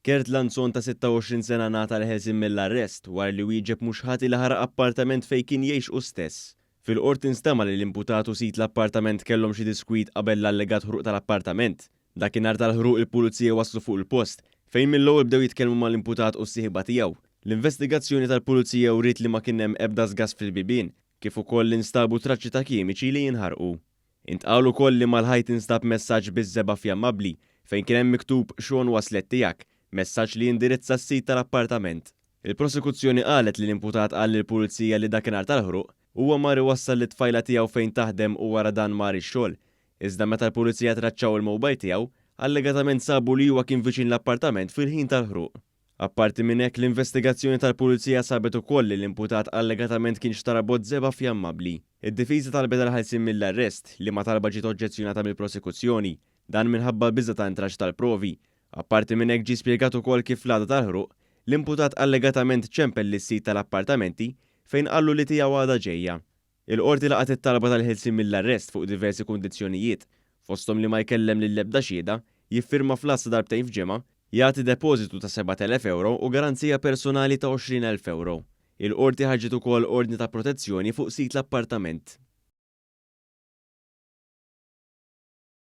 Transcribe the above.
Kurt Lanzon ta' 26 sena ngħata l-ħelsien mill-arrest wara li wieġeb mhux ħati li ħaraq appartament fejn kien jgħix hu stess. Fil-Qorti nstema' li l-imputat u sid l-appartament kellhom xi diskwit qabel l-allegat ħruq tal-appartament. Dakinhar tal-ħruq il-pulizija waslu fuq il-post fejn mill-ewwel bdew jitkellmu mal-imputat u s-sieħba tiegħu. L-investigazzjoni tal-pulizija wriet li ma kien hemm ebda sgas fil-bibien, kif ukoll li nstabu traċċi ta' kimiċi li jinħarqu. Intqal ukoll li mal-ħajt instab messaġġ biż-żebgħa fjammabbli fejn kien hemm miktub "Sean waslet tiegħek", messaġġ li jindirizza s-sid tal-appartament. Il-prosekuzzjoni qalet li l-imputat qal lill-pulizija li dakinhar tal-ħruq, huwa mar iwassal lit-tfajla tiegħu fejn taħdem u wara dan mar ix-xogħol. Iżda meta l-pulizija traċċaw il-mobile tiegħu, allegatament sabu li huwa kien viċin l-appartament fil-ħin tal-ħruq. Apparti minn hekk, l-investigazzjoni tal-Pulizija sabet ukoll li l-imputat allegatament kien xtara bott żebgħa fjammabbli. Id-difiża talbet għall-ħelsien mill-arrest, liema talba ġiet oġġezzjonata mill-prosekuzzjoni. Dan minħabba l-biża' ta' intraċċ tal-provi. Apparti minn hekk ġie spjegat ukoll kif l-għada tal-ħruq, l-imputat allegatament ċempel lis-sid tal-appartamenti fejn qallu li tiegħu għadha ġejja. Il-Qorti laqgħet it-talba tal-ħelsien mill-arrest fuq diversi kundizzjonijiet, fosthom li ma jkellem lill-ebda xhieda, jiffirma fl-għassa darbtejn f'ġimgħa, jagħti depożitu ta' 7,000 ewro u garanzija personali ta' 20,000 ewro. Il-Qorti ħarġet ukoll ordni ta' protezzjoni fuq sid l-appartament.